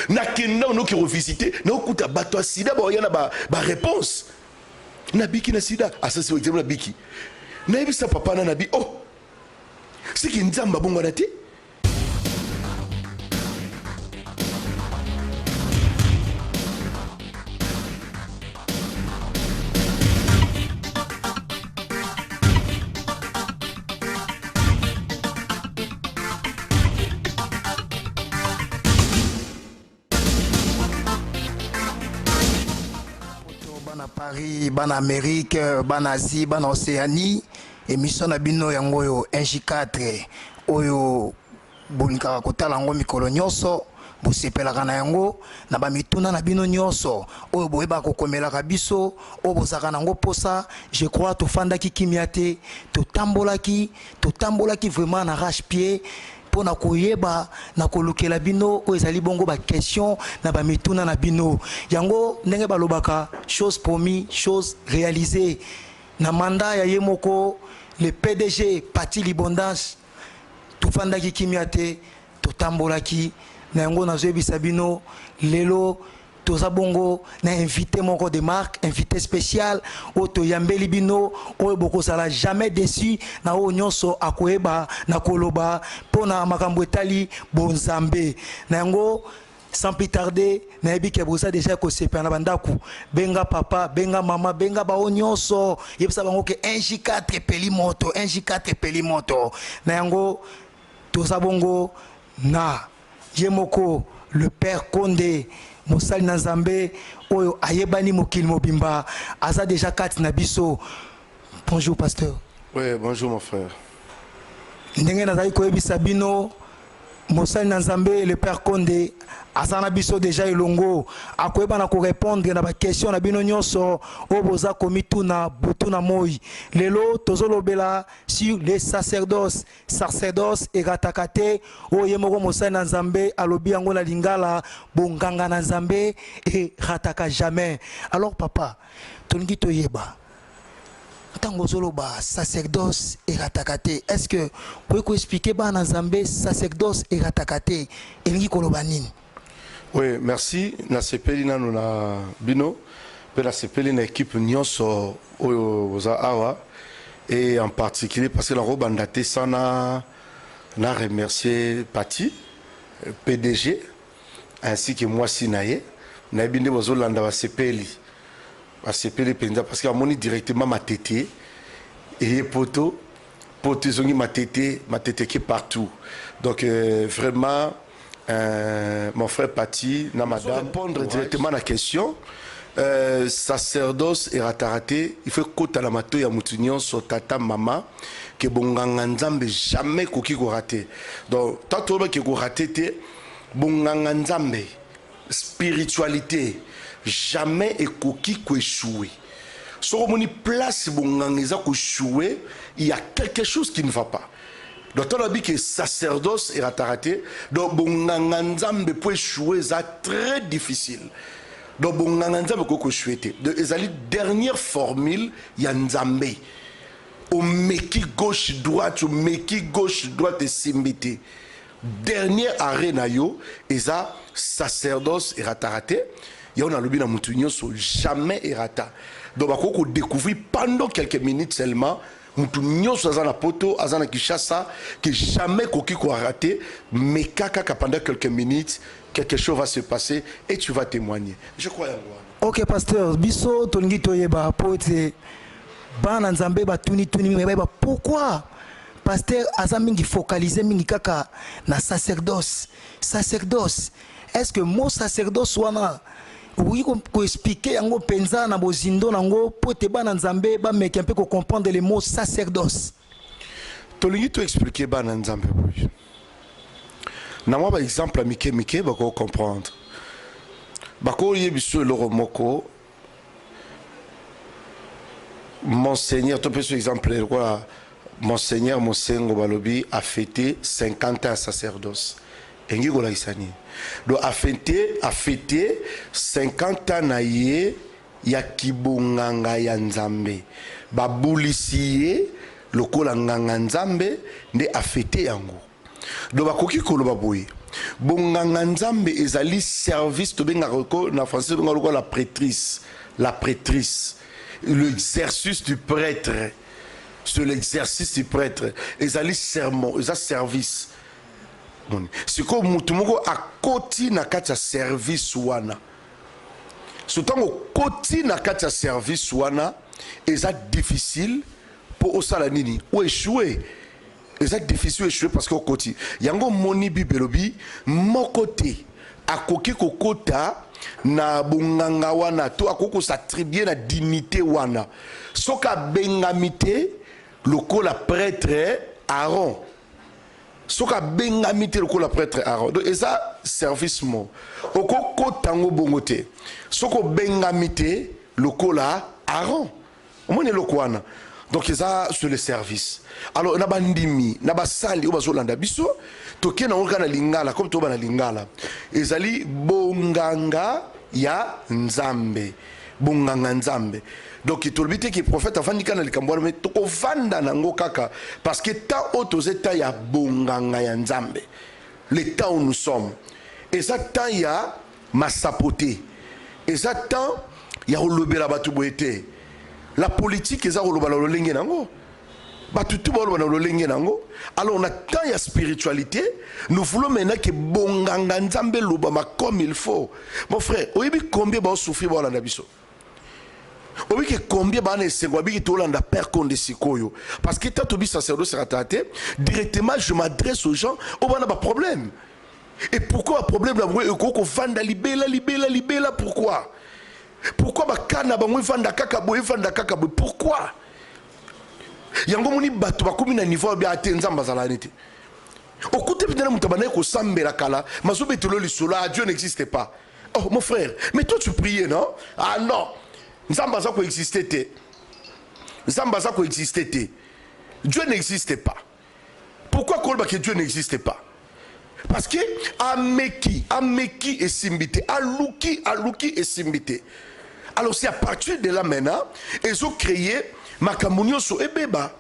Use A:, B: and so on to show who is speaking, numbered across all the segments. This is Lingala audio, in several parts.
A: Nakenda onoki kovisite, nakokuta bato ya sida baoya na baréponse ba nabiki na sida, asasi examen nabiki. Nayebisa papa na nabi, oh, siki Nzambe abongwana te.
B: Bana Paris, bana Amérique, bana Asie, bana Océanie, émission na bino yango oyo 1J4 oyo bolingaka kotala yango mikolo nyonso, bosepelaka na yango na bamituna na bino nyonso oyo boyebaka kokomelaka biso, oyo bozalaka nango posa. Je crois tofandaki kimia te, totambolaki totambolaki vraiment na rache pied mpo na koyeba na kolukela bino oyo ezali bongo baquestion na bamituna na bino. Yango ndenge balobaka, chose promis, chose réalisée. Na mandat ya ye moko le PDG Pati Libondance, tofandaki kimia te, totambolaki na yango. Nazoyebisa bino lelo toza bongo na invité moko de marque, invité spécial oyo toyambeli bino, oyo bokozala jamais déçu na oyo nyonso akoyeba na koloba mpona makambo etali bonzambe. Na yango, sans plus tarder, nayebi ke boza déjà kosepela na bandako. Benga papa, benga mama, benga bao nyonso, yebisa bango ke 1J4 epeli moto, 1J4 epeli moto. Na yango toza bongo na ye moko le père Konde, mosali na Nzambe oyo ayebani mokili mobimba, aza déjà kati na biso. Bonjour pasteur.
A: Oui, bonjour mon frère.
B: Ndenge nazali koyebisa bino, mosali na Nzambe le père Konde aza na biso déjà elongo, akoyeba na korépondre na baquestion na bino nyonso oyo boza komituna butu na moi. Lelo tozolobela sur les sacerdoces. Sacerdoce erataka te, oyo ye moko mosali na Nzambe alobi yango na lingala, bonganga na Nzambe erataka jamais. Alors papa, tolingi toyeba, ntango ozoloba sacerdoce erataka te, est ce que okoki koexpliquer bana Nzambe sacerdoce erataka te elingi koloba nini?
A: Oui, merci. Nasepeli nanu na bino mpe nasepeli na équipe nyonso oyo boza awa, et en particulier parce que nakobanda te sans na remercier Pati PDG ainsi que mwasi na ye. Nayebi nde bozolanda, basepeli, basepeli mpenza parce que amoni directement Matete eye poto, poto ezongi Matete, Matete eke partout. Donc vraiment mon frère Pati na madame, répondre directement à la question, sacerdoce erataka te, il faut ekota na matoi ya motu nyonso, tata, mama, ke bonganga Nzambe jamais ekoki korater. Donc tant toyebaki korater te, bonganga Nzambe, spiritualité jamais ekoki koéchouer. Soki omoni place bonganga eza koéchouer, il y a quelque chose qui ne va pas. Donc tolobi ke sacerdoce erataka te, donc bonganga Nzambe po échouer eza très difficile. Donc bonganga Nzambe ekoki koéchouer te. Donc ezali dernière formule ya Nzambe. Omeki gauche droite, omeki gauche droite, esimbi te, dernier arrêt na yo eza sacerdoce erataka te. Yango nalobi na motu nyonso, jamais erata. Donc bakoki kodécouvrir pendant quelques minutes seulement, mutu nyonso aza na poto, aza na Kinshasa, que jamais koki korater. Meka kaka pendant quelques minutes, quelque chose va se passer et tu vas témoigner, je crois. Yango wana.
B: Ok pasteur, biso tolingi toyeba po ete bana Nzambe batuni-tuni mingi, bayeba pourquoi pasteur aza mingi focalisé mingi kaka na sacerdoce, sacerdoce. Est ce que mot sacerdoce wana okoki koexpliquer yango mpenza na bozindo nango po ete bana Nzambe bameke mpe kocomprendre le mot sacerdoce?
A: Tolingi toexpliquer bana Nzambe boye na mwa baexemple ya mike mike, bakocomprendre, bakoyebi biso eloko moko. Monseigneur, topesi exemple lokola Monseigneur Mosengo, balobi afêté 50 ans ya sacerdoce, engi kolakisa nini? Donc afêté 50 ans na ye ya kibonganga ya Nzambe, babulisi ye lokola nganga Nzambe nde afêté yango. Donc bakoki koloba boye. Bonganga Nzambe ezali service, tobengaka ko na français tobengaka lokola la prêtrise, la prêtrise, l'exercice du prêtre. C'est l'exercice du prêtre. Ezali sermon, eza service. Moni. Sikoyo mutu moko akoti na kati ya service wana. So ntango okoti na kati ya service wana, eza difficile mpo osala nini? Oéchouer. Eza difficile oéchouer parce que okoti yango. Omoni, Bible elobi moko te akoki kokota na bonganga wana to akoki kos'attribuer na dignité wana soki abengami te lokola prêtre Aaron, soki abengami te lokola prêtre Aaron. Donc eza service mo okokota yango bongo te soki obengami te lokola Aaron. Omoni eloko wana? Donc eza sur le service. Alors na bandimi na basali oyo bazolanda biso, tokende yango kaka na lingala comme toyoba na lingala. Ezali bonganga ya Nzambe, bonganga Nzambe. Donc tolobi te ke prophète avandi kaka na likambo wana, mais tokovanda nango kaka parce que temps oyo toza temps ya bonganga ya Nzambe. Le temps où nous sommes eza temps ya masapo te, eza temps ya kolobela bato boye te. La politique eza koloba na lolenge nango, bato tu baloba na lolenge nango. Alors na temps ya spiritualité, nous voulons maintenant ke bonganga Nzambe elobama comme il faut. Mon frère, oyebi combien baosouffrir baolanda biso? Oyebi ke combien baa na esengo babiki tolanda Père Konde sikoyo? Parce que tant tobi sacerdoce rataka te, directement je m'adresse aux gens oyo bana baproblème. Et pourquoi baproblème na bango ekoki kovanda libela, libela, libela? Pourquoi? Pourquoi bakana na bango evanda kaka boye, evanda kaka boye? Pourquoi? Yango moni bato bakomi na niveau ya te Nzambe azala ne te. Okuti mpenza na moto abandaki kosambela kala, mazobetelo lisolo: "Ah, Dieu n'existe pas." Oh mon frère, mais toi tu priais, non? Ah non, Nzambe aza koexiste te, Nzambe aza koexiste te, Dieu n'existe pas. Pourquoi koloba que Dieu n'existe pas? Parce que ameki, ameki, esimbi te, aluki, aluki, esimbi te. Alors c'est à partir de là maintenant ezocréer makambo nyonso ebeba.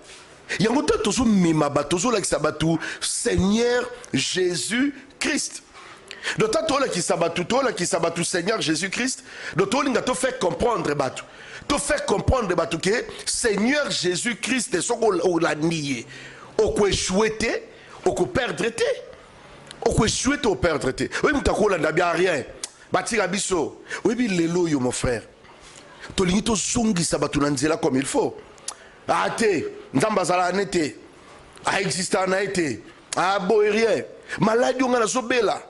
A: Yango te tozomema bato, tozolakisa bato Seigneur Jésus Christ. Donc ta tolakisa bato, tolakisa bato Seigneur Jésus Christ. Donc tolinga tofaire comprendre bato, tofaire comprendre bato ke Seigneur Jésus Christ, soki olandi ye, okoéchouer te, okoperdre te, okoéchouer te, operdre te. Oyebi, moto akolanda bia rien, batika biso. Oyebi lelo oyo, mon frère, tolingi tozongisa bato na nzela comme il faut. Ah te, Nzambe azalaka ne te, aexistaka na ye te, aboye rien, maladi oyo nga nazobela.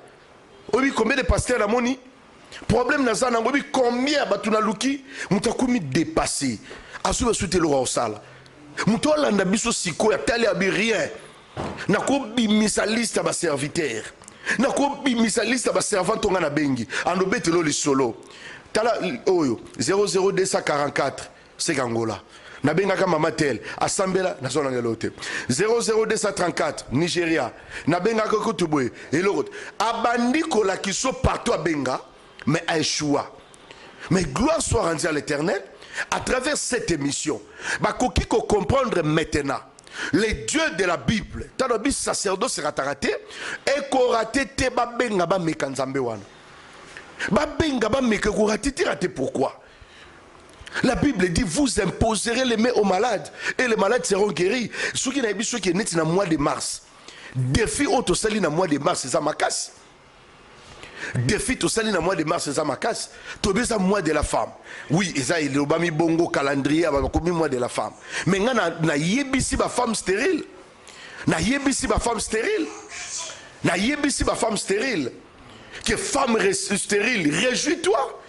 A: Oyebi combien de pasteur namoni problème naza nango? Oyebi combien ya bato naluki? Moto akomi dépassé, azwi basu te eloko akosala. Moto alanda biso sikoyo, atali, abi rien. Nakobimisa liste ya baserviteur, nakobimisa liste ya baservante nga nabengi, andobetelo lisolo. Tala oyo 00244 seka Ngola, nabengaka mama tel, asambela, nazolanga eloko te. 00234 Nigeria, nabengaka kutu boye, eloko te. Abandi kolakisa partout abenga, mais aéchoua. Mais gloire soit rendue à l'Éternel, à travers cette émission bakoki kocomprendre maintenant les dieux de la Bible. Tano bi sacerdoce erataka te, ekorater te. Babenga, bameka Nzambe wana, babenga, bameka, ekorater te. Rater pourquoi? La Bible dit: "Vous imposerez les mains aux malades et les malades seront guéris." Soki nayebi, soki neti na mois de mars, défi oyo tosali na mois de mars eza makasi. Défi tosali na mois de mars eza makasi. Toyebi eza mois de la femme, oui, eza elobami bongo, calendrier bakomi mois de la femme. Mais nga nayebisi bafemme stérile, nayebisi bafemme stérile, nayebisi bafemme stérile que femme stérile, réjouis-toi.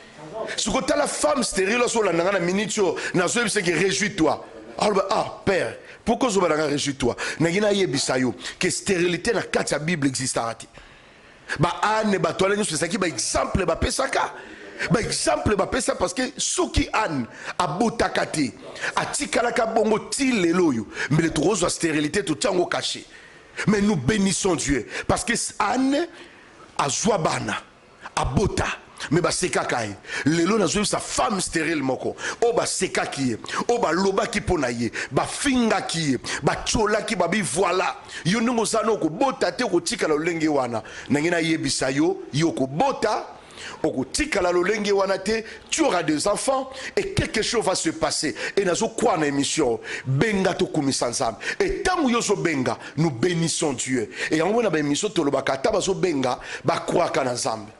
A: Soki otala femme stérile oso olanda nga na minute oyo, nazoyebisa ke réjouis-toi. Aloba: "Ah père, pourquoi ozoba nanga réjouis-toi?" Nangi nayebisa yo ke stérilité na kati ya Bible existaka te. Baane, bato wana nyonso ezalaki baexemple bapesaka, baexemple bapesa, parce que soki Anne abotaka te, atikalaka bongo ti lelo oyo, mbele tokozwa stérilité, totia yango caché. Mais nous bénissons Dieu parce que Anne azwa bana, abota. Me basekaka ye. Lelo nazoyebisa femme stérile moko oyo basekaki ye, oyo balobaki mpo na ye, bafingaki ye, batiolaki, babi voilà, yo ndenge oza na okobota te, okotikala lolenge wana. Ndenge nayebisa yo, yo okobota, okotikala lolenge wana te. Tu auras des enfants et quelque chose va se passer. Et nazocroire na émission, benga, tokumisa Nzambe. Et ntango yo ozobenga, nous bénissons Dieu. Et yango na baémission tolobaka, ata bazobenga, bacroiraka na Nzambe.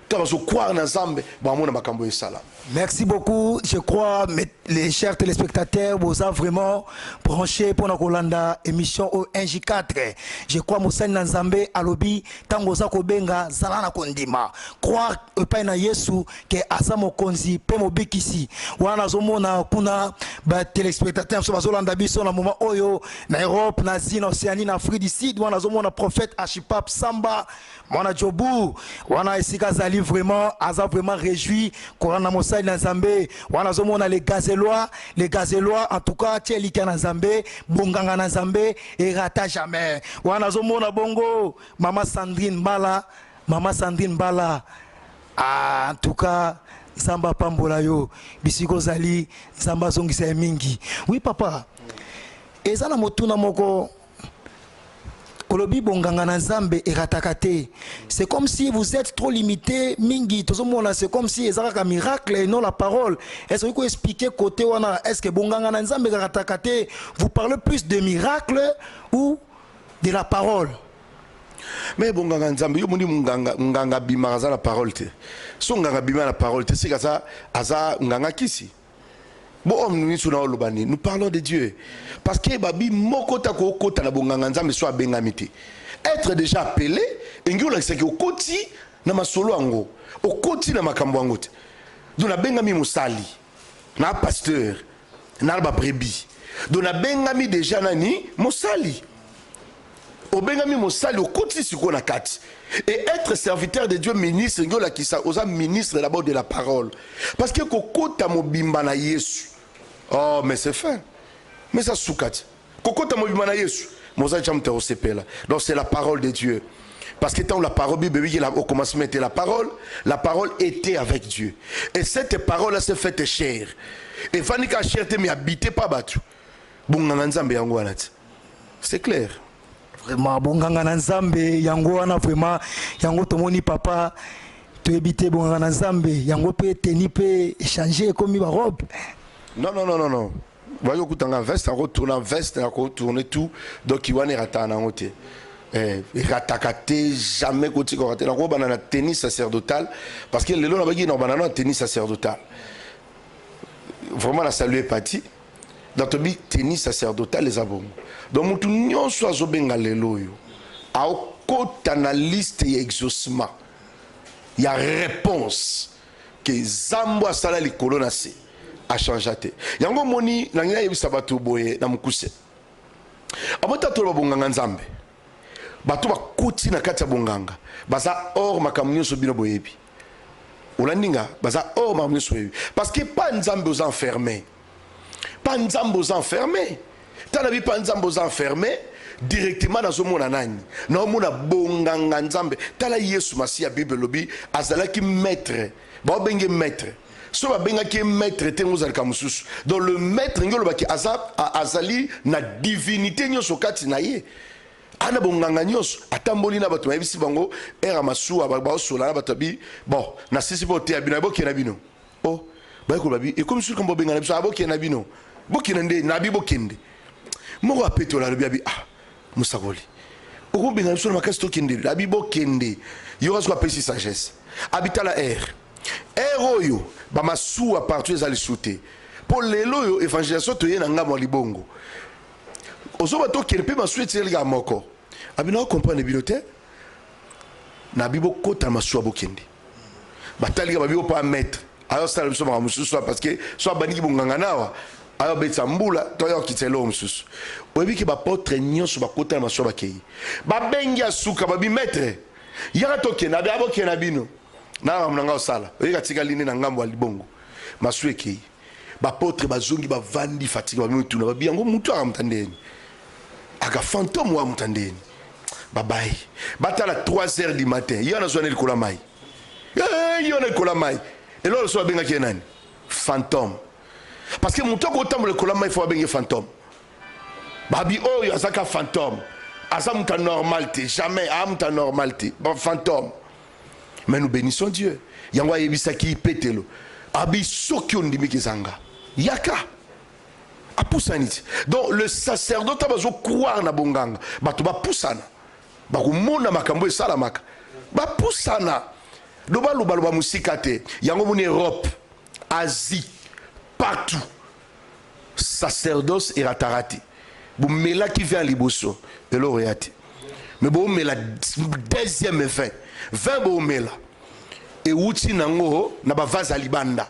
A: Ntango bazocroire na Nzambe, bamona makambo esala.
B: Merci beaucoup. Je crois, mes, les chers téléspectateurs, vous avez vraiment branché pour la émission au 1J4. Je crois, mosali na Nzambe alobi, tango oza kobenga, zala na kondima. Croire epai na Yesu ke aza mokonzi pe mobikisi. Wana nazomona kuna ba téléspectateurs so bazolanda biso na moment oyo na Europe, na Asie, na Océanie, na Afrique du Sud. Wana nazomona prophète Achipap Samba, mwana Jobu, wana esika azali vraiment, aza vraiment réjoui kolanda mosali na Nzambe. Wana azomona les Gazelois, les Gazelois, en tout cas tia elikya na Nzambe, bonganga na Nzambe erata jamais. Wana azomona bongo mama Sandrine Mbala, mama Sandrine Mbala. Ah, en tout cas Nzambe apambola yo bisika ozali, Nzambe azongisa ye mingi. Oui papa, eza na motuna moko. Olobi bonganga na Nzambe erataka te. C'est comme si vous êtes trop limité mingi. Tozomona, c'est comme si eza kaka miracle et non la parole. Est ce que expliquer côté wana? Est ce que bonganga na Nzambe erataka te, vous parlez plus de miracle ou de la parole?
A: Mais bonganga Nzambe, yo moni nganga, nganga abimaka aza na parole te. So nganga abima na parole te, seke aza nganga kisi. Bo homme nyonso na oloba nini? Nous parlons de Dieu, parce que babi moko ta kokota na bonganga Nzambe so abengami te. Être déjà appelé engi olakisaki okoti na masolo yango, okoti na makambo yango te. Donc nabengami mosali na pasteur na babrebis, donc nabengami déjà nani? Mosali. Obengami mosali, okoti sikoyo na kati. Et être serviteur de Dieu, ministre, ngi olakisa oza ministre d'abord de la parole, parce que kokota mobimba na Yesu, oh mais c'est fin, mais ça suka te. Kokota mobimba na Yesu, mozali tia moto akosepela. Donc c'est la parole de Dieu, parce que tant la parole, Bible dit, au commencement était la parole, la parole était avec Dieu et cette parole là s'est faite chair. Efandi ka chair te, mais habité pas bato. Bonganga Nzambe yango wana te, c'est clair.
B: Vraiment, bonganga na Nzambe yango wana. Vraiment yango tomoni papa, toyebi te bonganga na Nzambe yango mpe teni mpe échange ekomi barobe.
A: Non, non, non, non, non, voyez, okutanga veste, akotourne veste, akotourne tout. Donc wana erataka nango te. Erataka te, jamais kotika te. Nakobanda na tenue sacerdotale, parce que lelo nabaki na kobanda na tenue sacerdotale. Vraiment na salue pati. Donc tobi tenue sacerdotale eza bongo. Donc motu nyonso azobenga lelo oyo aokota na liste ya exaucement, ya réponse ke Nzambe asala likolo na se, achangea te. Yango omoni, nangi nayebisa bato boye na mokuse. Abota toloba bonganga Nzambe, bato bakoti na kati ya bonganga baza hors makambo nyonso bino boyebi. Olandi nga? Baza hors makambo nyonso boyebi, parce que pa Nzambe oza enfermé, pa Nzambe oza enfermé. Tala bi, pa Nzambe oza enfermé directement. Nazomona nani? Naomona bonganga Nzambe. Tala Yesu Masiya, Bible elobi azalaki maître, baobenge maître. So babengaki ye maître te, ngo ozalaka mosusu. Donc le maître ngi olobaki aza, azali na divinité nyonso kati na ye, ana bonganga nyonso. Atamboli na bato, bayebisi bango ere ya masuwa, baosola na bato abi: "Bon, nasisi mpo oteya bino, bokende na bino." O bayekoloba bi ekomi suki kambo bobenga na biso, abokende na bino, bokende nde nabi bokende. Moko apetola alobi abi: "Ah, mosakoli, okobenga biso na makasi, tokende." Abi: "Bokende." Yoka soki apesi sagesse, abi: "Tala aire, aire oyo bamasuwa partout eza lisu te, mpo lelo oyo évangélisation toye na ngambo ya libongo, ozoba tokende mpe masuwa etikali kaka moko." Abi: "Na comprendre bino te." Nabi: "Bokota masuwa, bokende." Batalika babi opa maître ayosala biso makambo mosusu, parce que so abandiki bonganga na awa, ayobetisa mbula to ayokitisa eloko mosusu. Oyebi ke baapôtre nyonso bakota na masuwa, bakei, babengi asuka, babi: "Maître, yaka tokende." Abi: "Abokende na bino na makambo na nga osala." Oyeki atikali nde na ngambo ya libongo, masuwa ekei. Baapôtre bazongi, bavandi fatigué, babi mituna, babi: "Yango mutu aka muta ndeni, aka fantôme wa muta ndeni?" Babayi batala 3 heures du matin, ye wana azwa ne likolo ya mai. Eh, yo na ekola mai eloko so babengaki ye nani? Fantôme. Parce que moto akotambola ekola mai, fo babenge fantôme. Babi oyo azaka fantôme, aza moto anormal te, jamais aa moto anormal te. Bon, fantôme. Mais nous bénissons Dieu. Yango ayebisaki Petelo, abi soki ondimiki ezanga, yaka. Apusani ti. Donc le sacerdoce bazocroire na bonganga, bato bapusana, bakomona makambo esalamaka, bapusana do balobaloba mosika te. Yango moni Europe, Asie, partout, sacerdoce erataka te. Bomelaki vin liboso, eloko ya te, mais bomela deuxième vin. Vin bomela ewuti nango na bavase ya libanda,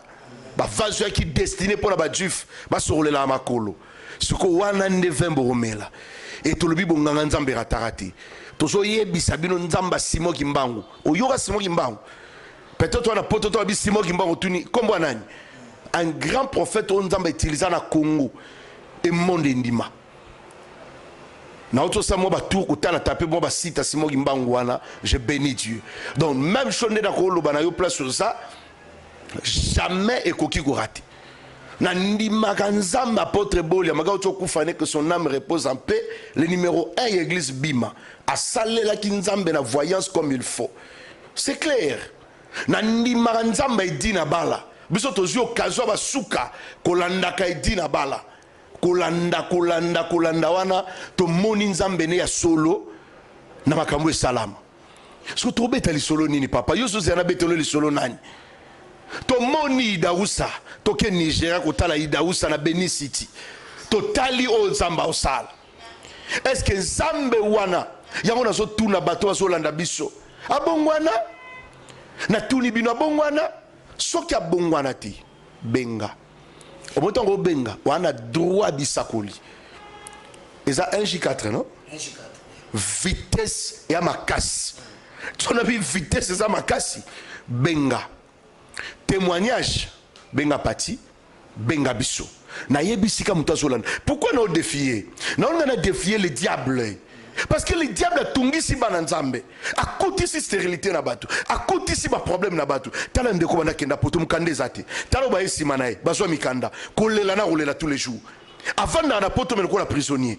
A: bavase oyaki destiné mpo na bajuif basokolelaka makolo. Sikoyo wana nde vin bokomela. E tolobi bonganga Nzambe erataka te. Tozoyebisa bino, Nzambe Simon Kimbangu. Oyoka Simon Kimbangu peut-être wana poto to babi Simon Kimbangu, tuni nkombo ya nani? Un grand prophète oyo Nzambe utiliza na Congo e monde endima. Nauti osala mwa batour kotala tape mwa basite ya Simon Kimbangu wana. Je bénis Dieu. Donc même chose nde nakoloba na yo, place oza, jamais ekoki korater. Nandimaka Nzambe apôtre Bolia maka oti okufa ne, que son âme repose en paix, le numéro 1 ya église Bima. Asalelaki Nzambe na voyance comme il faut, c'est clair. Nandimaka Nzambe edi na bala biso tozwi occasion ya basuka kolandaka edi na bala, kolanda, kolanda, kolanda wana tomoni Nzambe ne ya solo na makambo esalama. Soki tobeta lisolo nini, papa, yo sozela nabetelo lisolo nani? Tomoni Idausa, toke Nigeria kotala Idausa na Benin City, totali oyo Nzambe aosala. Est-ce Nzambe wana yango nazotuna bato bazolanda biso, abongwana? Natuni bino, abongwana? Soki abongwana te, benga. Omoi ntango obenga wana, droit bisakoli eza 1 J4, non, vitesse ya makasi. Tona bi vitesse eza makasi. Benga, témoignage, benga pati, benga biso. Nayebi sika moto azolanda. Pourquoi na odéfier? Naolinga na défier le diable, parce que le diable atungisi bana Nzambe, akotisi stérilité na bato, akotisi baproblème na bato. Tala ndeko banda kenda poto, mokanda eza te. Tala oyo baye nsima na ye, bazwa mikanda, kolela na kolela tous les jours. Avandaka na poto me lokola prisonnier.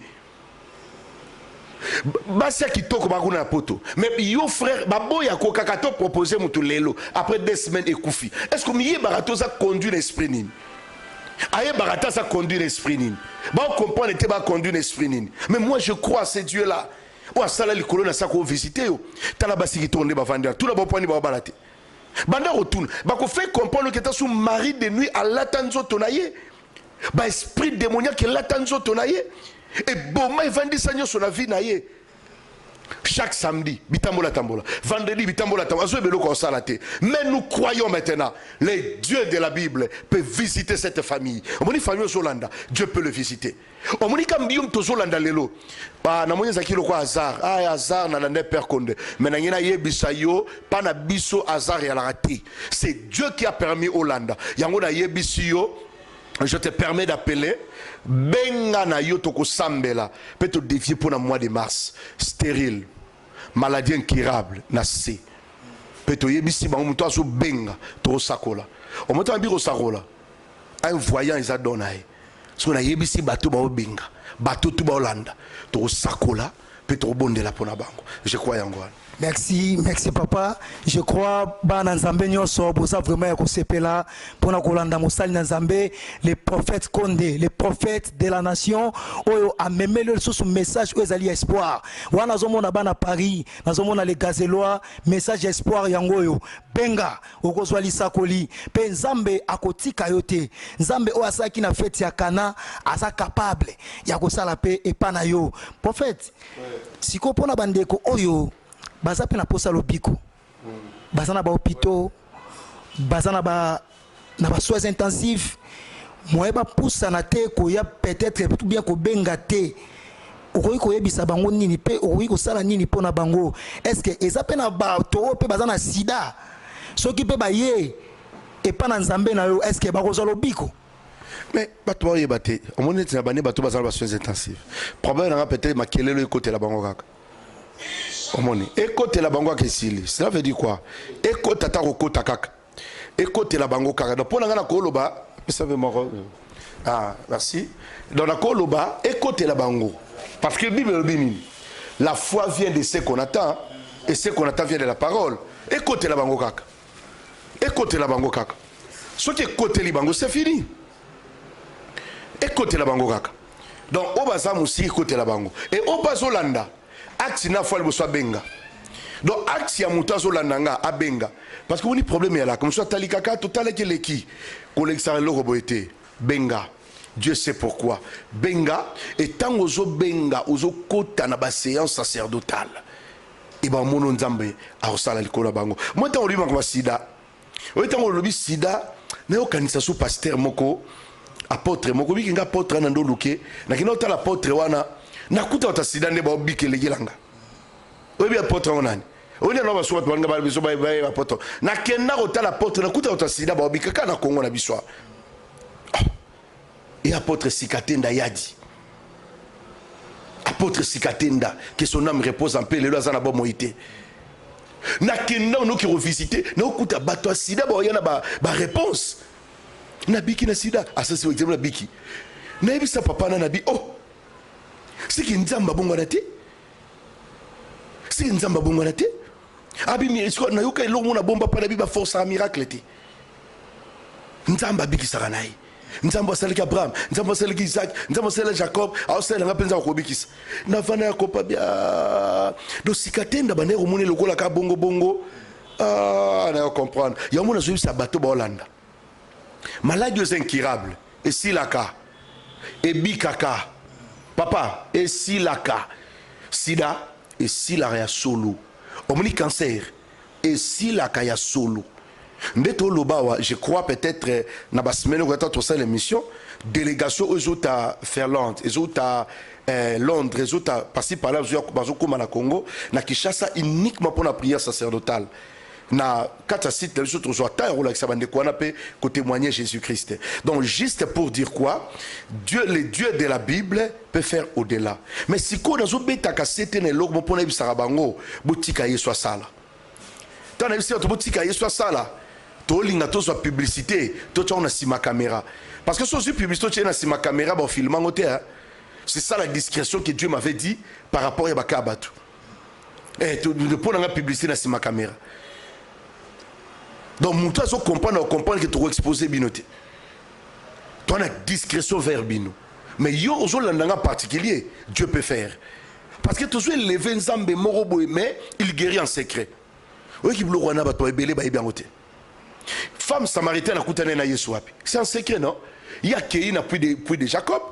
A: Basi ya kitoko bakuna na poto, mais yo frère, baboyako kaka. To propose motu lelo, après 2 semaines ekufi. Est ce que miyebaka te oza conduit na esprit nini? Ayebaka te aza conduit na esprit nini. Baocomprendre te baconduit na esprit nini. Mais moi, je crois à ce Dieu là oyo asala likolo na sako ovisite yo. Tala basi kitoko nde bavandi wana, tuna bopwani baobala te. Banda kotuna, bakofaire comprendre ke ta su mari de nuit alata nzoto na ye, baesprit démoniaque elata nzoto na ye, eboma, evandisa nyonso na vie na ye. Chaque samedi bitambola tambola, vendredi bitambola tambola, azoyeba eloko osala te. Mais nous croyons maintenant, le Dieu de la Bible peut visiter cette famille. Omoni famille ozolanda, Dieu peut le visiter. Omoni kambi yo moto ozolanda lelo, namoni ezalaki lokwa hasard. Ah, hasard nalanda père Konde, mais nangi nayebisa yo, mpa na biso hasard eyalaka te. C'est Dieu qui a permis olanda yango. Nayebisi yo, je te permets d'appeler, benga na yo, tokosambela mpe todéfier mpo na mois de mars, stérile, maladie incurable na se. Mpe toyebisi bango, moto azobenga, tokosakola. Omoto abi kosakola, un voyant eza don na ye. Soki nayebisi bato baobenga, bato tu baolanda, tokosakola mpe tokobondela mpo na bango. Je crois yango wana.
B: Merci, merci papa. Je crois bana Nzambe nyonso boza vraiment ya kosepela mpona kolanda mosali na Nzambe, le prophète Konde, le prophète de la nation, oyo amemeli lisusu message oyo ezali ya espoir. Wana nazomona bana Paris, nazomona les Gazelois, message ya espoir yango oyo. Benga, okozwa lisakoli mpe Nzambe akotika yo te. Nzambe oyo asalaki na fête ya Kana aza capable ya kosala mpe epa na yo, prophète. Sikoyo mpona bandeko oyo baza mpe na posa lobiko, baza na bahôpitaux, baza na basoins intensifs, moye bapusana te koya peut-être ou bien kobenga te, okoki koyebisa bango nini mpe okoki kosala nini mpo na bango? Est ce que eza mpe na bato oyo mpe baza na sida, soki mpe baye epa na Nzambe na yo, est ce que bakozwa lobiko?
A: Mais bato baoyeba te. Omoni neti na bane, bato baza na basoins intensifs, problème nanga peut-être makelelo ekotela bango kaka. Omoni, ekotela bango kaka, esili. Cela veut dire quoi? Ekota ata kokota kaka, ekotela bango kaka. Donc mpo na ngai nakoloba, pesa mpe moko. Ah, merci. Donc nakoloba ekotela bango parce que Bible elobi nini? La foi vient de ce qu'on attend et ce qu'on attend vient de la parole. Ekotela bango kaka, ekotela bango kaka. Soki ekoteli bango, c'est fini. Ekotela bango kaka. Donc oyo baza mosika, ekotela bango. E oyo bazolanda acte na foi liboso, abenga. Donc acte ya moto azolanda nga, abenga, parce que moni problème eyalaka, mosusu atali kaka, totalaki eleki kolekisaka eloko boye te. Benga, Dieu sait pourquoi. Benga. E ntango ozobenga, ozokota na baséance sacerdotale e bamono Nzambe akosala likolo ya bango. Mo ntango olobi makambo ya sida oyo, ntango olobi sida, nayokanisa so pasteur moko, apôtre moko biki nga. Apôtre wana nde oluke, nakende otala apôtre wana, nakuta bata sida nde baobika elekelanga. Oyebi apôtre yango nani? Oyebi nano baso bato balinga biso bayeba apôtre. Nakenda kotala apôtre, nakuta bata sida baobika kaka na Kongo na biso. E apôtre Sikatenda Yadi, apôtre Sikatenda, que son âme repose en paix, lelo aza na bomoi te. Nakenda onoki revisite, naokuta bato ya sida baoya na baréponse: nabiki na sida, asasi exemple, nabiki. Nayebisa papa na nabi: oh, siki Nzambe abongwana te, siki Nzambe abongwana te. Abi nayoka eloko mona bomba mpa nabi, baforcaka miracle te. Nzambe abikisaka na ye. Nzambe asalaki Abraham, Nzambe asalaki Isaac, Nzambe asalaki Jacob, aosalelanga mpe. Nzambe akobikisa. Navanda ya kopa bia dosika te, nda bandeki komoni lokola ka bongo bongo. Ah, nayo comprendre yango. Nazoyebisa bato baolanda, maladie oyo eza incurable, esilaka, ebikaka. Papa, esilaka. Sida esilaka ya solo. Omoni cancer esilaka ya solo. Nde toloba awa, je crois peut-être na basemaine oyo ata tosala émission, délégation oyo ezota Finlande, ezota Londres, ezota par-ci par-là, bazokóma na Congo, na Kinshasa, uniquement mpona prière sacerdotale. Na kati ya site na biso, tozwa temps ya kolakisa bandeko wana mpe kotémoigner Jésus Christ. Donc juste pour dire quoi? Dieu, le Dieu de la Bible peut faire au-delà. Mais sikoyo nazobetaka sete na eloko mo mpo nayebisaka bango: botika Yesu asala. Ntango nayebisi bato botika Yesu asala, tolinga tozwa publicité, totyango na nsima caméra, parce que so ozwi publicité, otie na nsima caméra, bafilme yango te. C'est ça la discrétion que Dieu m'avait dit par rapport ya baka ya bato. Mpo na nga, publicité na nsima caméra. Donc moto azocomprendre, acomprendre ke tokoexpose bino te, to na discrétion vers bino. Mais yo ozolanda nga particulier, Dieu peut faire, parce que tozo élever Nzambe moko boye, mais il guérit en secret. Oyoki biloko wana, bato ebele bayebi yango te. Femme samaritaine akutani na Yesu wapi? C'est en secret, non? Ye akei na puits de Jacob,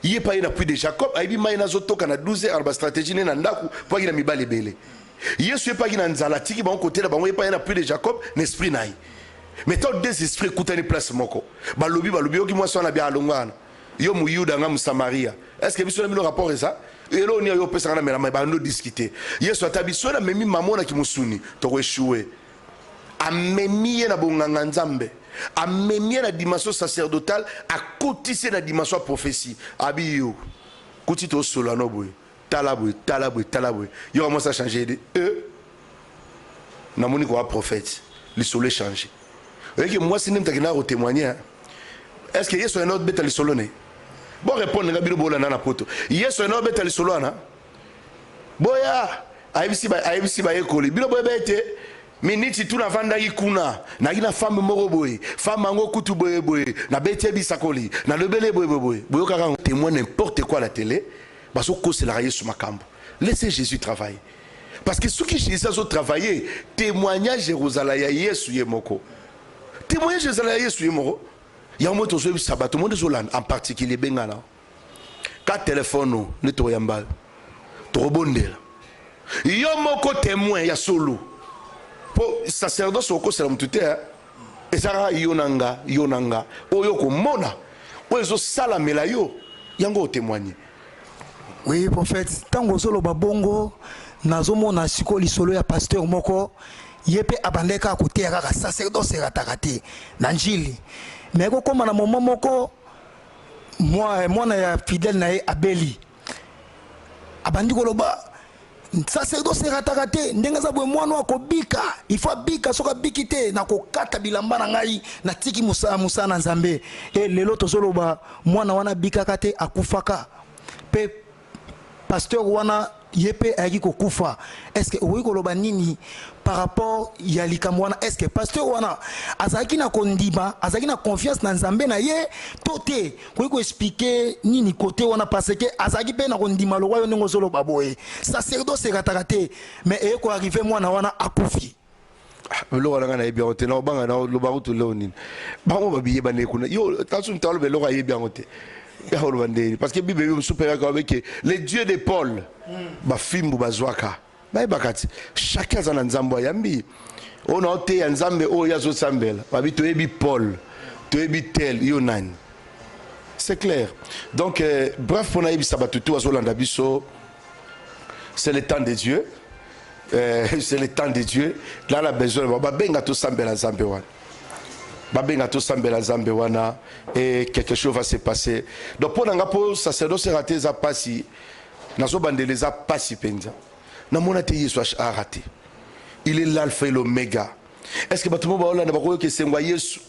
A: ye pa ye na puits de Jacob, ayebi mai nazotoka na 12 heures, bastratégie ne na ndako mpo aki na mibali ebele. Yesu yepaki na nzala, atiki bango kotela bango, yepa ye na puits de Jacob na esprit na ye. Mais tant deux esprits ekutani place moko, balobi balobi, yoki mwasi wana bia alongo wana: yo Muyuda, nga Mosamaria, est ce que biso na bino rapport eza eloo nini? Oyo opesaka na mela mai. Bando discute. Yesu ata biso namemi mamonaki mosuni, tokoéchouer. Amemi ye na bonganga Nzambe, amemi ye na dimension sacerdotale, akotisi ye na dimension ya prophétie. Abi yo kuti tosolola no boye, tala boye, tala boye, tala boye. Yoka mwasi achange de e namoni kowa prophète, lisolo échange. Oyeki mwasi nde mutu akendaka kotémoigner. Est ce que Yesu ayenda obeta lisolo ne? Bo répondre nga, bino bolanda na poto. Yesu ayenda obeta lisolo wana boya, ayebisi bayekoli: bino boyeba ete miniti tu navandaki kuna, nayaki na femme moko boye, femme yango kutu boye boye, nabeti ebisakoli, nalobeli boye boye boye. Boyokaka témoin n'importe quoi à la télé, bazokoselaka Yesu makambo. Laissez Jésus travailler, parce que soki Jésus azotravailler, témoignage ekozala ya Yesu ye moko. Témoignage ezala ya Yesu ye moko. Yango mo tozoyebisa bato monde ezolanda, en particulier bengana ka telefone nde tokoyamba, tokobondela yo moko témoin ya solo. Mpo sacerdoce okosela motu te, ezalaka yo na nga, yo na nga oyo okomona oyo ezosalamela yo, yango otémoigne.
B: Oui, prophète, ntango ozoloba bongo, nazomona sikoyo lisolo ya pasteur moko. Ye mpe abandaki kaka koteya kaka sacerdoce erataka te na Njili. Mais ekokóma na moment moko, mwana ya fidèle na ye abeli. Abandi koloba Sacerdoce erataka te. Ndenge aza boye, mwana oyo akobika, il faut abika. Soki abiki te, nakokata bilamba na ngai, natiki mosala, mosala na Nzambe. E lelo tozoloba, mwana wana abikaka te, akufaka mpe. Pasteur wana ye mpe ayaki kokufa. Est ce que okoki koloba nini par rapport ya likambo wana? Est ce que pasteur wana azalaki na kondima, azalaki na confiance na Nzambe na ye to te? Koki koexpliquer nini kote wana? Parce que azalaki mpe na kondima lokwa yo ndenge ozoloba boye, sacerdoce erataka te, mais eye koarriver, mwana wana akufi.
A: Eloko wana ngai nayebi yango te. Na obanga na loba kutu leo nini, bango babiyeba nde kuna. Yo tasu moto aloba eloko ayebi yango te, ya koloba ndeni? Parce que Bible mosusu mpe kaka babeke le Dieu de Paul, bafimbu bazwaka, bayebaka ti chacun aza na Nzambe ayambi. Oyo na oteya Nzambe oyo ye azosambela, babi toyebi Paul, toyebi tel, yo nani? C'est clair. Donc bref, mpona yebisa bato tu azolanda biso, c'est le temps de Dieu. C'est le temps de Dieu là, la besoin babenga, tosambela Nzambe wana, babenga, tosambela Nzambe wana et quelque chose va se passer. Donc mpo na nga, mpo sacerdoce raté eza mpasi, nazobandela, eza mpasi mpenza. Namona te Yesu araté. Il est l'alpha et l'oméga. Est ce que bato mo baolanda bakoyoka esengo ya Yesu?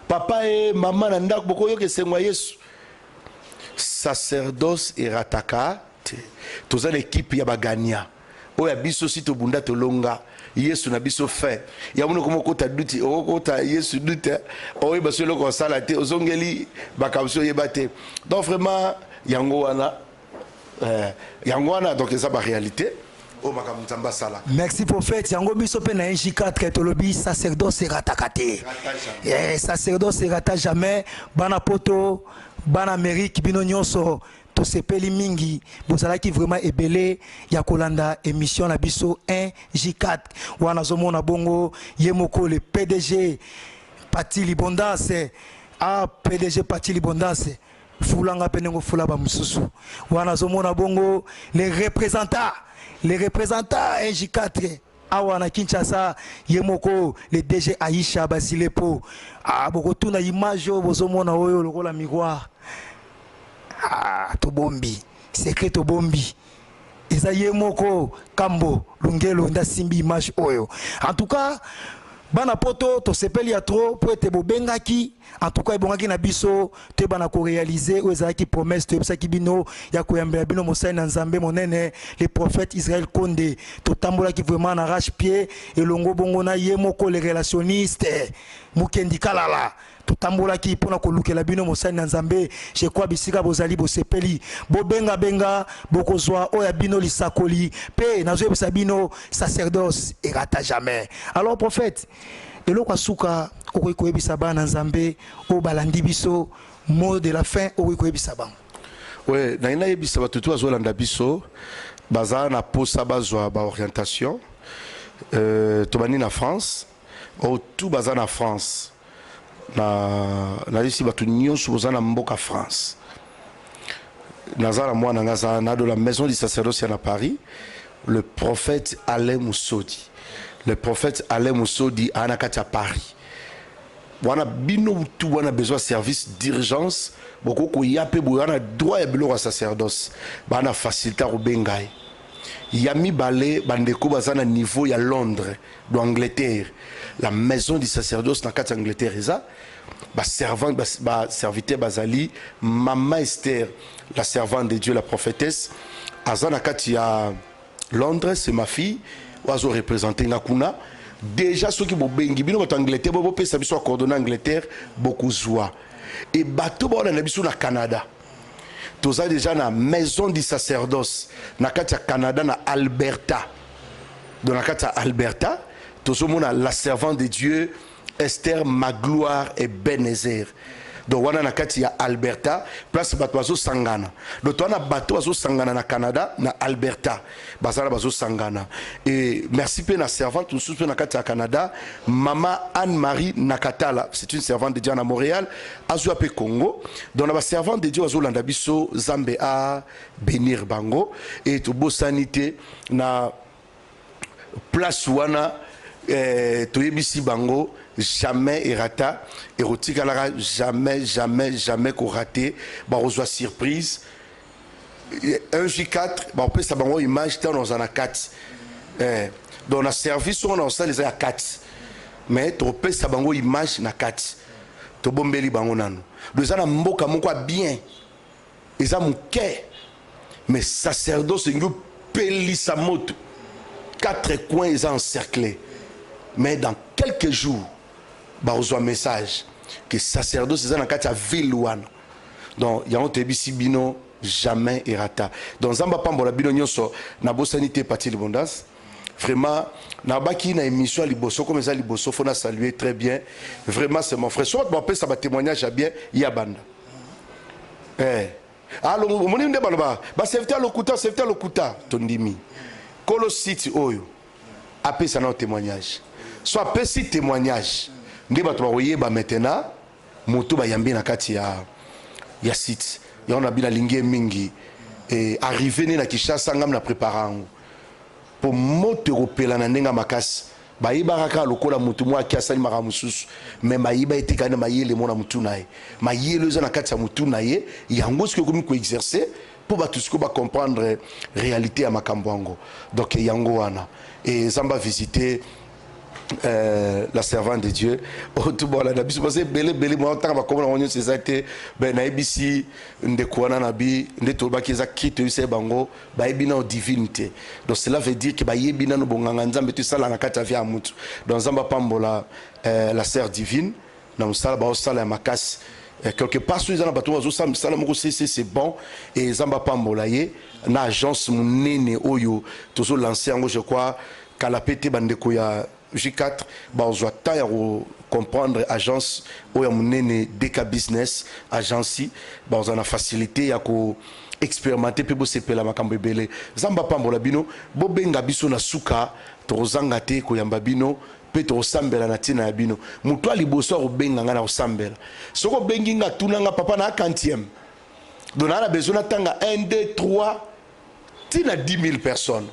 A: Papa e mama na ndako, bokoyoka esengo ya Yesu. Sacerdoce erataka te. Toza na équipe ya bagania oyo ya biso. Si tobunda, tolonga. Yesu na biso fin ya moni okoma okota doute, okokota Yesu doute, oyeba so eloko osala te, ozongeli makambo so oyeba te. Donc vraiment yango wana, yango wana. Donc eza baréalité oyo makambo Nzambe asala.
B: Merci prophète. Yango biso mpe na NJ4 tolobi sacerdoce erataka te. Sacerdoce erata jamais. Bana Poto, bana Amérique, bino nyonso, tosepeli mingi. Bozalaki vraiment ebele ya kolanda émission na biso 1 J4 wana. Azomona bongo ye moko le PDG Pati Libondance. Ah, PDG Pati Libondance, fulanga mpe ndenge ofula bamosusu wana. Azomona bongo les représentants, les représentants 1 J4 awa na Kinshasa, ye moko le DG Aisha Basilepo. Ah, bokotuna image oyo bozomona oyo lokola miroir. Ah, tobombi secret, tobombi, eza ye moko Kambo Lungelo nde asimbi image oyo. En tout cas bana Poto, tosepeli ya trop po ete bobengaki. En tout cas ebongaki na biso toyebana koréaliser oyo ezalaki promesse toyebisaki bino ya koyambela bino mosali na Nzambe monene, le prophète Israel Konde. Totambolaki vraiment na arrache-pied elongo bongo na ye moko le relationniste Mukendi Kalala. Totambolaki mpona kolukela bino mosali na Nzambe. Je crois bisika bozali bosepeli, bobengabenga, bokozwa oyo ya bino lisakoli. Mpe nazoyebisa bino, sacerdoce erata jamais. Alors prophète, eloko ya suka okoki koyebisa bana Nzambe oyo balandi biso, mot de la fin okoki koyebisa bango?
A: We nayi nayebisa bato tu bazolanda biso, baza na posa bazwa baorientation. Tobandi na France. Oyo tu baza na France, na nayebisi bato nyonso boza na mboka France, naza na mwana nga aza na de la maison du sacerdoce ya na Paris, le prophète Alain Musodi. Le prophète Alain Musodi aa na kati ya Paris wana. Bino tu wana besoin service d'urgence, bokoki koya mpe boye wana droit ya biloko ya sacerdoce, baa na facilité ya kobenga ye. Ya mibale, bandeko baza na niveau ya Londres, do Angleterre, la maison du sacerdoce na kati ya Angleterre eza baservante, baserviteur bazali. Mama Esther, la servante de Dieu, la prophétesse, aza na kati ya Londres. C'est ma fille oyo azoreprésente nga kuna déjà. Soki bobengi, bino bato Angleterre, bo bopesa biso acoordonnées Angleterre, bokozwa. E bato baolanda biso na Canada, toza déjà na maison du sacerdoce na kati ya Canada, na Alberta. Donc na kati ya Alberta tozomona la servante de Dieu Esther Magloire Ebenezer. Donc wana na kati ya Alberta, place bato bazosangana. Donc towana bato bazosangana na Canada, na Alberta, bazala bazosangana. Et merci mpe na servante mosusu mpe na kati ya Canada, mama Anne-Marie Nakatala, c'est une servante de Dieu na Montréal, azwa mpe Congo. Donc na baservante de Dieu bazolanda biso, Nzambe a bénir bango. Et tobosani te na place wana, toyebisi bango jamais erata, ekotikalaka jamais, jamais, jamais korater. Bakozwa surprise. 1J4 bakopesa bango image ntango nakozala na kati. Donc na service oyo na kosala eza ya kati, mais tokopesa bango image na kati, tobombeli bango nano. Donc eza na mboka moko ya bien, eza moke, mais sacerdoce elingi opelisa moto, quatre coins eza encerclé. Mais dans quelques jours bakozwa message que sacerdoce eza na kati ya ville wana. Donc yango toyebisi bino, jamais erata. Donc Nzambe apambola bino nyonso. Nabosani te Pati Libondance. Vraiment, nabaki na émission ya liboso, comme eza liboso, faut na saluer très bien. Vraiment, c'est mon frère. So bato bapesa batémoignage ya bien ya banda. Alo, omoni nde baloba baserviteur lokuta, serviteur lokuta. Tondimi kolo site oyo apesa nao témoignage. So apesi témoignage nde bato bakoyeba maintenant moto bayambi na kati ya site yango. Na bino alingi ye mingi. E arrivé ne na Kinshasa, ngam na prépare yango mpo moto ekopela na ndenge ya makasi. Bayebaka kaka lokola motu moko aki asali makambo mosusu, me bayeba etekali na mayele mo na motu na ye. Mayele eza na kati ya motu na ye, yango soki ekomi koexercer mpo bato sikoyo bacomprendre réalité ya makambo yango. Donc yango wana e Nzambe avisite la servante de Dieu oyo tobolanda biso, parce ebele ebele mwa ntanga bakomona bango nyonso eza te. Ben, nayebisi ndeko wana na bi nde tolobaki eza kri, toyebisa ye bango bayebi nano divine te. Donc cela veut dire que bayebi nano bonganga Nzambe to esala na kati ya vie ya mutu. Donc Nzambe apambola la sœur Divine na mosala baosala ya makasi. Quelque part so eza na bato bazosala misala moko cc, c'est bon. E Nzambe apambola ye na agence monene oyo tozolancer yango. Je crois kala pe te, bandeko ya J4 bazwa temps ya kocomprendre agence oyo ya monene, DK Business Agency. Bazwa na facilité ya ko expérimenter mpe bosepela makambo ebele. Nzambe apambola bino. Bobenga biso na suka, tokozanga te koyamba bino mpe tokosambela na ntina ya bino. Moto ya liboso akobenga ngai na kosambela, soki obengi nga, tuna nga: "Papa, na quantième?" Donc naa na besoin natanga 1, 2, 3 ntina 10 000 personnes.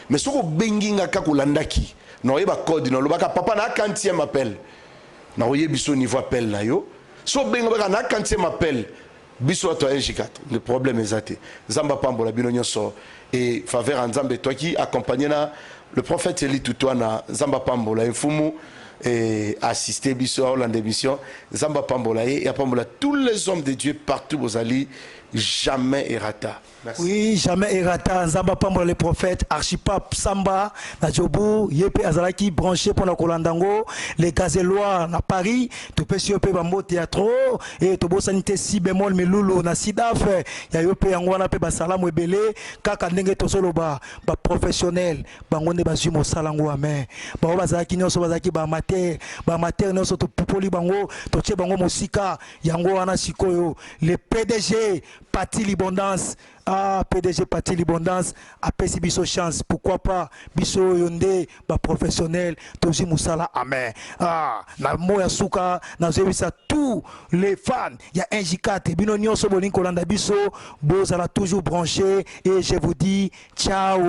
A: Mais soki obengi nga kaka olandaki, nakoyeba code, nalobaka: "Papa, na quantième appel." Nakoyebi biso niveau appel na yo. So obenga baka na quantième appel, biso bato ya 1J4, le problème eza te. Nzambe apambola bino nyonso e faveur ya Nzambe etwaki accompagné na le prophète Eli Tutwana. Nzambe apambola ye, mfumu et assister biso aolanda émission. Nzambe apambola ye e apambola tous les hommes de Dieu partout bozali. Jamais erata. Merci.
B: Oui, jamais erata. Nzambe apambola le prophète Archipap Samba na Jobu, ye mpe azalaki branché mpona kolanda yango. Les Gazelois na Paris, topesi yo mpe bambote ya trop. E tobosani te si bémol Milulu na Sidaf ya yo mpe yango wana mpe basalamu ebele. Kaka ndenge tozoloba, baprofessionnel bango nde bazwi mosala yango. Amen. Bango bazalaki nyonso, bazalaki baamateur. Baamateur nyonso topupoli bango, totie bango mosika. Yango wana sikoyo le PDG Pati Libondance, ah, PDG Pati Libondance apesi biso chance. Pourquoi pas biso oyo nde baprofessionnel tozwi mosala? Amen. Ah, na mo ya suka, nazoyebisa tous les fans ya 1J4, bino nyonso bolingi kolanda biso, bozala toujours branché et je vous dis ciao.